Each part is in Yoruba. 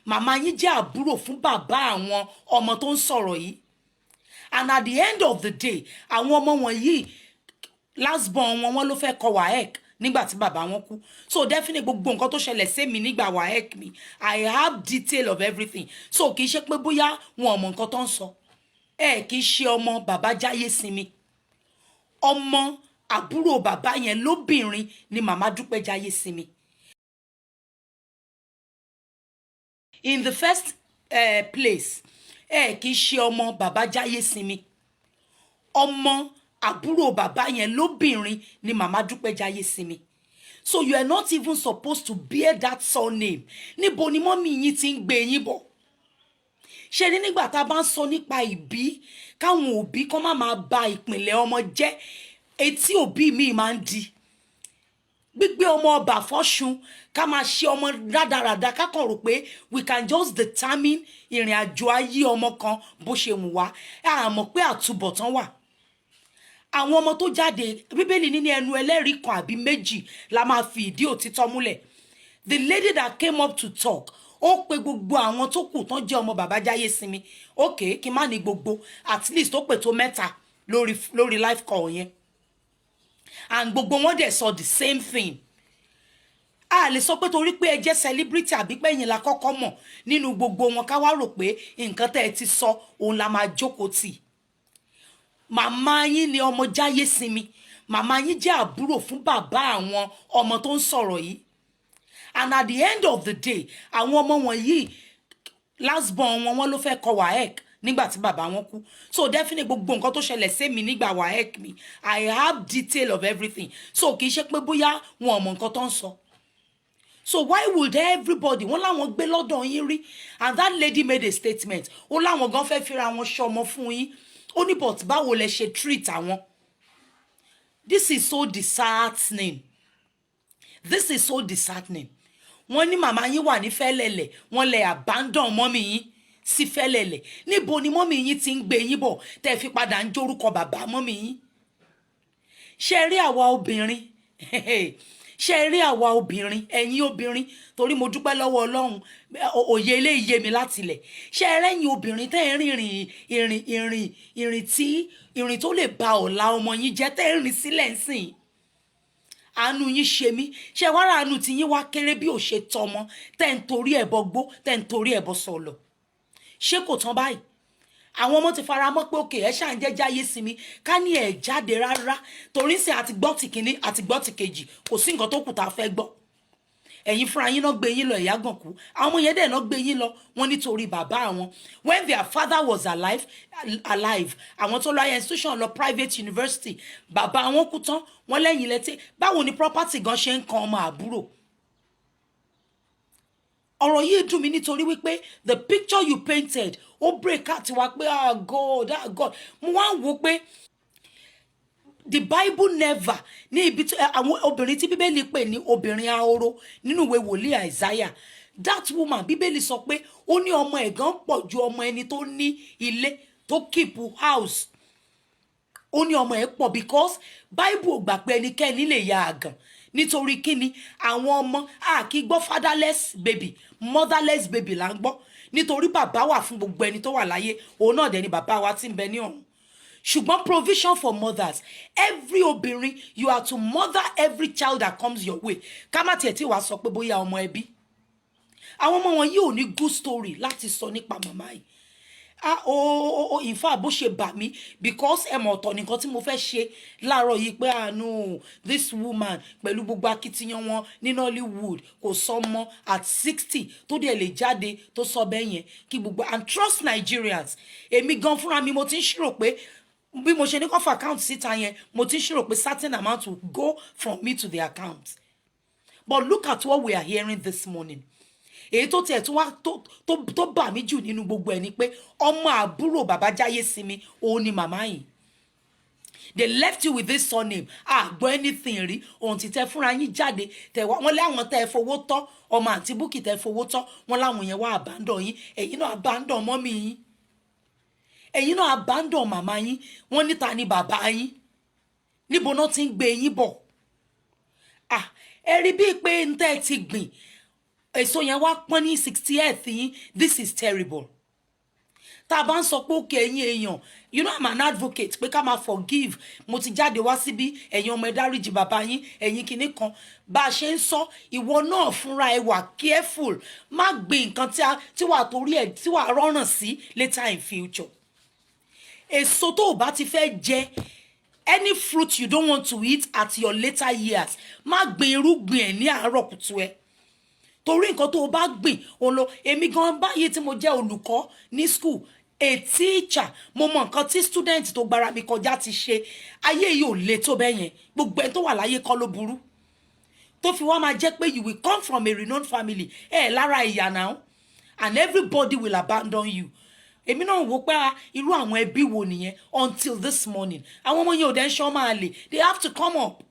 Màmá yín jẹ́ àbúrò fún bàbá àwọn ọmọ tó ń sọ̀rọ̀ yìí. And at the end of the day, àwọn ọmọ wọ̀nyí, last born wọn, wọn ló fẹ́ kọ WAEC nígbà tí bàbá wọn kú. So definitely, gbogbo nǹkan tó ṣẹlẹ̀ sí mi nígbà WAEC mi, I have detail of everything. So kì í ṣe pé bóyá wọn ò mọ nǹkan tó ń sọ. Ẹ kì í ṣe ọmọ bàbá Jáyé Sinmi. Ọmọ àbúrò bàbá yẹn lóbìnrin ni màmá Dúpẹ́ Jáyé Sinmi. In the first place, ẹ kì í ṣe ọmọ bàbá Jáyé Sinmi. Ọmọ àbúrò bàbá yẹn lóbìnrin ni màmá Dúpẹ́ Jáyé Sinmi. So you are not even supposed to bear that surname. Níbo ni mummy yín ti ń gbé yín bọ̀? Ṣe ní nígbà tá a bá ń sọ nípa ìbí, káwọn òbí kọ́ má máa ba ìpìlẹ̀ ọmọ jẹ́, etí òbí mi máa ń di gbígbé ọmọ ọba fọ́ṣun, ká máa ṣe ọmọ rádaràda, ká kàn rò pé we can just determine ìrìn àjò ayé ọmọ kan bó ṣe wù wá. A mọ̀ pé àtúbọ̀tán wà. Àwọn ọmọ tó jáde, Bíbélì ní ní ẹnu ẹlẹ́rìí kan àbí méjì la máa fi ìdí òtítọ́ múlẹ̀. The lady that came up to talk, ó pe gbogbo àwọn tó kù tán jẹ́ ọmọ bàbá Jáyé Sinmi. Ok, kí n má ní gbogbo, at least ó pè tó mẹ́ta lórí live call yẹn, and gbogbo wọn dẹ̀ sọ the same thing. A lè sọ pé torí pé ẹ jẹ́ celebrity àbí pé ẹ̀yin la kọ́kọ́ mọ̀ nínú gbogbo wọn, ká wá rò pé nǹkan tẹ́ ẹ ti sọ òun la máa jókòó tì. Màmá yín ni ọmọ Jáyé Sinmi. Màmá yín jẹ́ àbúrò fún bàbá àwọn ọmọ tó ń sọ̀rọ̀ yìí. And at the end of the day, àwọn ọmọ wọ̀nyí, last born wọn, wọn ló fẹ́ kọ WAEC nígbà tí bàbá wọn kú. So definitely, gbogbo nǹkan tó ṣẹlẹ̀ sí mi nígbà WAEC mi, I have detail of everything. So kì í ṣe pé bóyá wọn ò mọ nǹkan tó ń sọ. So why would everybody, wọn láwọn gbé lọ́dọ̀ yín rí, and that lady made a statement, ó láwọn gan fẹ́ fira wọn ṣọmọ fún yín. Ó ní, but báwo lẹ ṣe treat àwọn? This is so disheartening. This is so disheartening. Wọ́n ní màmá yín wà ní Fẹ́lẹ́lẹ̀, wọ́n lẹ abandon mummy yín sí Fẹ́lẹ́lẹ̀. Níbo ni mummy yín ti ń gbé yín bọ̀ tẹ́ fi padà ń jórúkọ bàbá mummy yín? Ṣe rí àwa obìnrin, ṣe rí àwa obìnrin, ẹ̀yin obìnrin, torí mo dúpẹ́ lọ́wọ́ Ọlọ́run, òye eléyìí yé mi láti ilẹ̀. Ṣe rẹ́yìn obìnrin tẹ́ ń rìnrìn ìrìn ìrìn ìrìn tí ìrìn tó lè ba ọ̀la ọmọ yín jẹ́, tẹ́ ń rìn sílẹ̀ ń sìn, àánú yín ṣe mí. Ṣe wàrà àánú tí yín wá kéré bí ò ṣe tọmọ tẹ́ ń torí ẹ̀ bọ gbó, tẹ́ ń torí ẹ̀ bọ sọ̀lọ̀? Ṣé kò tán báyìí? Àwọn ọmọ ti fara mọ́ pé òkè ẹ̀ ṣáà ń jẹ́ Jáyé Sinmi. Ká ní ẹ̀ jáde rárá, torí sìn àti gbọ́ ti kínní àti gbọ́ ti kejì, kò sí nǹkan tó kù tá a fẹ́ gbọ́. Ẹ̀yin fúnra yín náà gbé yín lọ Ìyágànkú. Àwọn ọmọ yẹn dẹ̀ náà gbé yín lọ, wọ́n nítorí bàbá àwọn. When their father was alive, àwọn tó lọ higher institution, lọ private university, bàbá àwọn kú tán, wọ́n lẹ́yìn lẹ́tí. Báwo ni property gan ṣe ń kan ọmọ àbúrò? Ọ̀rọ̀ yìí dùn mí nítorí wípé the picture you painted, ó break out wá pé, ah God, ah God. Mo wá ń wo pé the Bible never, ní ibi tí àwọn obìnrin tí Bíbélì pè ní obìnrin ahoro nínú ìwé wòlíì Isaiah, that woman, Bíbélì sọ pé ó ní ọmọ ẹ̀gán pọ̀ ju ọmọ ẹni tó ní ilé, tó keep house. Ó ní ọmọ ẹ̀ pọ̀ because Bible ò gbà pé ẹnikẹ́ni lè ya àgàn. Nítorí kíni? Àwọn ọmọ, a kì í gbọ́ fatherless baby, motherless baby là ń gbọ́, nítorí bàbá wà fún gbogbo ẹni tó wà láyé. Òun náà dẹ̀ ni bàbá wa tí ń bẹ ní ọ̀run. Ṣùgbọ́n provision for mothers, every obìnrin, you are to mother every child that comes your way. Ká má tiẹ̀ tí wàá sọ pé bóyá ọmọ ẹbí. Àwọn ọmọ wọn yìí ò ní good story láti sọ nípa màmá yìí. Ah, oh, in fact, bó ṣe bà mí, because ẹ mọ̀, ọ̀tọ̀ nìkan tí mo fẹ́ ṣe láàárọ̀ yìí pé, ah no, this woman pẹ̀lú gbogbo akitiyan wọn ní Nollywood, kò sọmọ at 60 tó dẹ̀ lè jáde tó sọ bẹ́ẹ̀ yẹn kí gbogbo. And trust Nigerians, èmi gan fúnra mi, mo ti ń ṣírò pé bí mo ṣe ní kó fa account síta yẹn, mo ti ń ṣírò pé certain amount will go from me to the account. But look at what we are hearing this morning. Èyí tó tiẹ̀ tún wá tó bà mí jù nínú gbogbo ẹ̀ ni pé ọmọ àbúrò bàbá Jáyé Sinmi òun ni màmá yìí. They left you with this surname. Àgbọ̀ anything rí ohun tí tẹ fúnra yín jáde tẹ wá. Wọ́n láwọn tẹ fowó tọ́, ọmọ àǹtí Búkì tẹ fowó tọ́, wọ́n láwọn yẹn wá abandon yín. Ẹ̀yin náà abandon mummy yín, ẹ̀yin náà abandon màmá yín. Wọ́n níta ni bàbá yín? Níbo náà ti ń gbé yín bọ̀? Ah, ẹ rí bíi pé ń tẹ́ ti gbìn. Èso yẹn wá pọ́n ní 60th yín. This is terrible. Tá a bá ń sọ pé òkè, ẹ̀yin èèyàn, you know I'm an advocate pé ká máa forgive. Mo ti jáde wá síbí, ẹ̀yin ọmọ, ẹ dáríjì bàbá yín, ẹ̀yin kinní kan. Bá a ṣe ń sọ, ìwọ náà fúnra ẹ wà careful, má gbin nǹkan tí wàá torí ẹ tí wàá rọrùn sí later in future. Èso tó o bá ti fẹ́ jẹ, any fruit you don't want to eat at your later years, má gbin irúgbìn ẹ̀ ní àárọ̀ kùtù ẹ̀, torí nǹkan tó o bá gbìn òun lọ. Èmi gan báyìí tí mo jẹ́ olùkọ́ ní school, a teacher, mo mọ nǹkan tí student tó gbára mi kọjá ti ṣe. Ayé yìí ò le tó bẹ́ẹ̀ yẹn. Gbogbo ẹni tó wà láyé kọ́ ló burú tó fi wá máa jẹ́ pé you will come from a renowned family ẹ̀ lára ìyà náà and everybody will abandon you. Èmi náà wò pé, ah, irú àwọn ẹbí wo nìyẹn? Until this morning, àwọn ọmọ yẹn ò dẹ́ ń ṣọ́ máa lè. They have to come up.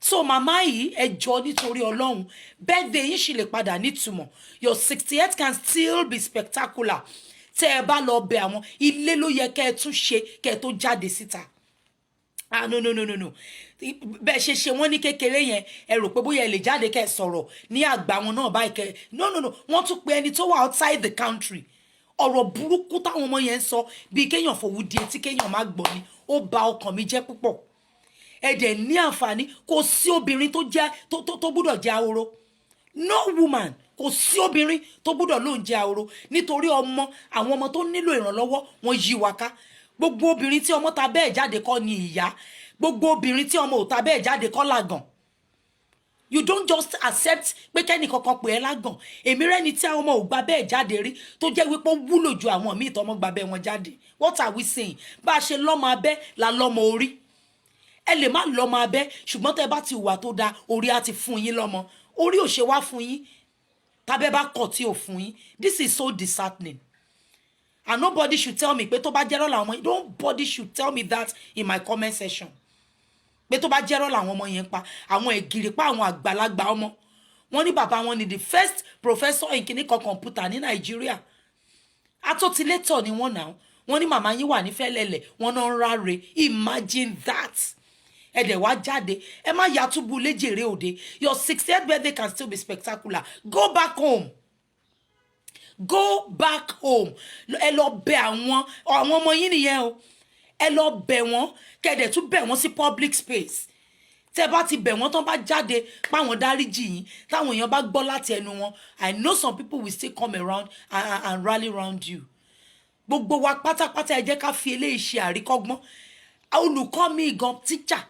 So màmá yìí, ẹ jọ nítorí Ọlọ́run, birthday yín sì lè padà nítumọ̀. Your 68 can still be spectacular tẹ́ ẹ bá lọ bẹ̀ àwọn. Ilé ló yẹ kẹ́ ẹ tún ṣe kẹ́ ẹ tó jáde síta. Ah, no, no, no, no, no. Bẹ́ẹ̀ ṣe ṣe wọ́n ní kékeré yẹn, ẹ rò pé bóyá ẹ lè jáde kẹ́ ẹ sọ̀rọ̀ ní àgbà wọn náà báyìí kẹ́. No, no, no. Wọ́n tún pe ẹni tó wà outside the country. Ọ̀rọ̀ burúkú táwọn ọmọ yẹn ń sọ, bíi kéèyàn fòwú di etí kéèyàn má gbọ́ ni. Ó ba ọkàn mi jẹ́ púpọ̀. Ẹ dẹ̀ ní àǹfààní. Kò sí obìnrin tó jẹ́ tó gbúdọ̀ jẹ́ ahoro. No woman, kò sí obìnrin tó gbúdọ̀ lóun jẹ́ ahoro, nítorí ọmọ, àwọn ọmọ tó nílò ìrànlọ́wọ́, wọn yí wa ká. Gbogbo obìnrin tí ọmọ ta bẹ́ẹ̀ jáde kọ́ ni ìyá. Gbogbo obìnrin tí ọmọ ò ta bẹ́ẹ̀ jáde kọ́ làgàn. You don't just accept pé kẹ́nì kankan pè ẹ́ lágàn. Èmi rẹ́ni tí àwọn ọmọ ò gba bẹ́ẹ̀ jáde rí tó jẹ́ wípé ó wúlò ju àwọn míì tọmọ gba bẹ́ẹ̀ wọn jáde. What are we saying? Bá a ṣe lọ́mọ abẹ́ la lọ́mọ orí. Ẹ lè má lọ́mọ abẹ́, ṣùgbọ́n tẹ́ bá ti hùwà tó dáa, orí á ti fún yín lọ́mọ. Orí ò ṣe wá fún yín tábẹ́ bá kọ̀ tí ò fún yín. This is so disheartening, and nobody should tell me pé tó bá jẹ́rọ́ làwọn ọmọ yẹn. Nobody should tell me that in my comment section pé tó bá jẹ́rọ́ làwọn ọmọ yẹn ń pa. Àwọn ìgìrìpá, àwọn àgbàlagbà ọmọ wọn ní bàbá wọn ni the first professor in kìnnìkan kọ̀ǹpútà ní Nàìjíríà. Atótilétọ̀ ni wọ́n náà. Wọ́n ní màmá yín wà ní Fẹ́lẹ́lẹ̀, wọ́n náà ń ráre. Imagine that. Ẹ dẹ̀ wá jáde, ẹ má yàtúbù léjèrè òde. Your 60th birthday can still be spectacular. Go back home, go back home. Ẹ lọ bẹ̀ àwọn ọmọ yín nìyẹn o. Ẹ lọ bẹ̀ wọ́n, kẹ̀dẹ̀ tún bẹ̀ wọ́n sí public space. Tẹ́ bá ti bẹ̀ wọ́n tán, bá jáde páwọn dáríjì yín, táwọn èèyàn bá gbọ́ láti ẹnu wọn, I know some people will still come around and rally round you. Gbogbo wa pátápátá, ẹ jẹ́ ká fi eléyìí ṣe àríkọ́gbọ́n. Olùkọ́ mi gan, teacher,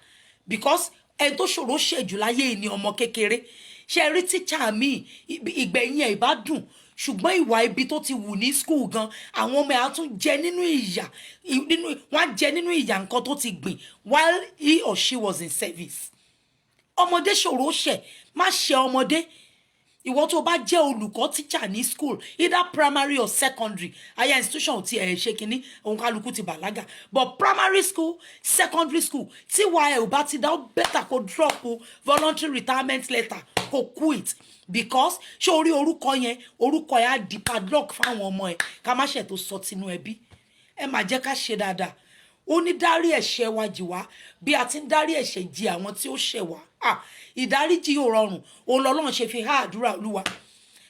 because ẹni tó ṣòro ṣèjù láyé ni ọmọ kékeré. Ṣe rí teacher mi, ìgbẹ̀yìn ẹ̀ ìbá dùn, ṣùgbọ́n ìwà ibi tó ti wù ní school gan, àwọn ọmọ ẹ̀ á tún jẹ nínú ìyà nínú wọ́n á jẹ nínú ìyà nǹkan tó ti gbìn while he or she was in service. Ọmọdé ṣòro ṣẹ̀. Má ṣe ọmọdé. Ìwọ tó bá jẹ́ olùkọ́, teacher ní school, either primary or secondary, higher institution ò ti ẹ̀ ṣe kínní, òun kálukú ti bàlágà, but primary school, secondary school, tí wàá ẹ̀ ò bá ti dá, ó better kó drop voluntary retirement letter, kó quit, because ṣé orí orúkọ yẹn, orúkọ yẹn á di padlock fáwọn ọmọ ẹ. Ká má ṣe tó sọ tinú ẹbí. Ẹ má jẹ́ ká ṣe dáadáa. Ó ní dárí ẹ̀ṣẹ̀ wa jì wá bí a ti ń dárí ẹ̀ṣẹ̀ jì àwọn tí ó ṣẹ̀ wá. Ah, ìdáríjì yóò rọrùn. Òun lọ́lọ́run ṣe fi há àdúrà Olúwa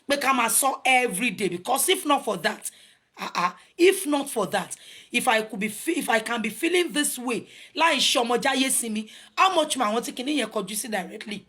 pé ká máa sọ every day, because if not for that, ah ah, if not for that, if I can be feeling this way láì ṣe ọmọ jáyé sinmi, how much more àwọn tí kinní yẹn kọjú sí directly?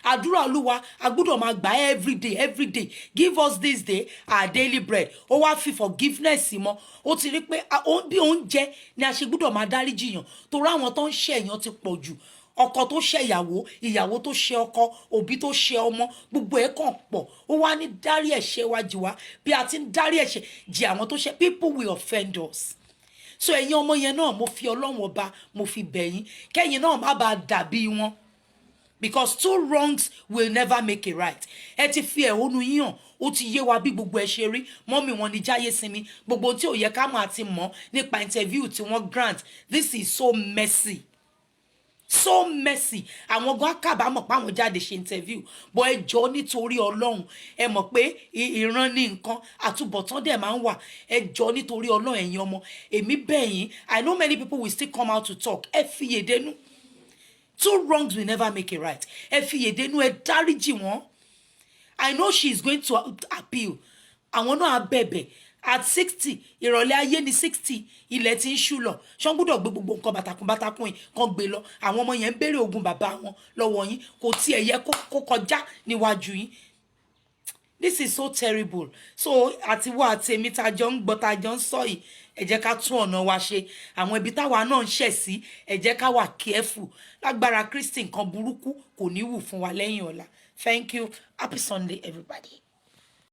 Àdúrà Olúwa, a gbọ́dọ̀ máa gbà everyday, everyday. Give us this day our daily bread. Ó wá fi forgiveness mọ́. Ó ti rí pé bí oúnjẹ ni a ṣe gbọ́dọ̀ máa dáríjì yàn, torí àwọn tó ń ṣe èèyàn ti pọ̀ jù. Ọkọ tó ṣe ìyàwó, ìyàwó tó ṣe ọkọ, òbí tó ṣe ọmọ, gbogbo ẹ̀ kàn pọ̀. Ó wá ní dárí ẹ̀ṣẹ̀ wa jì wá bí a ti ń dárí ẹ̀ṣẹ̀ jì àwọn tó ṣe. People will offend us. So ẹ̀yin ọmọ yẹn náà, mo fi Ọlọ́run Ọba, mo fi bẹ̀ yín, kẹ́yìn náà má bàa dàbí wọn, because two wrongs will never make a right. Ẹ ti fi ẹ̀hónú yín hàn. Ó ti yé wa bí gbogbo ẹ ṣe rí. Mummy wọn ní jáyé sinmi, gbogbo tí ò yẹ ká máa ti mọ̀ nípa interview tí wọ́n grant. This is so messy, so messy. Àwọn gan kábàámọ̀ páwọn jáde ṣe interview, but ẹ jọ nítorí Ọlọ́run, ẹ mọ̀ pé ìran ní nǹkan, àtúbọ̀tán dẹ̀ máa ń wà. Ẹ jọ nítorí Ọlọ́run, ẹ̀yin ọmọ, èmi bẹ̀ yín. I know many people will still come out to talk. Ẹ fi yèdénú. Two wrongs will never make a right. Ẹ fi yèdénú, ẹ dáríjì wọ́n. I know she is going to appeal. Àwọn náà á bẹ̀bẹ̀. At 60, ìrọ̀lẹ́ ayé ní 60, ilẹ̀ tí ń ṣú lọ. Ṣọ́n gbọ́dọ̀ gbé gbogbo nǹkan bàtàkùn bàtàkùn yìí kan gbé lọ? Àwọn ọmọ yẹn ń béèrè ogún bàbá wọn lọ́wọ́ yín. Kò tiẹ̀ yẹ kó kọjá níwájú yín. This is so terrible. So àtiwọ́ àti èmi tá a jọ ń gbọ́, tá a jọ ń sọ yìí, ẹ jẹ́ ká tún ọ̀nà wa ṣe. Àwọn ibi táwa náà ń ṣẹ̀ sí, ẹ jẹ́ ká wà careful. Lágbára Kristi, nǹkan burúkú kò ní wù fún wa lẹ́yìn ọ̀la. Thank you. Happy Sunday, everybody.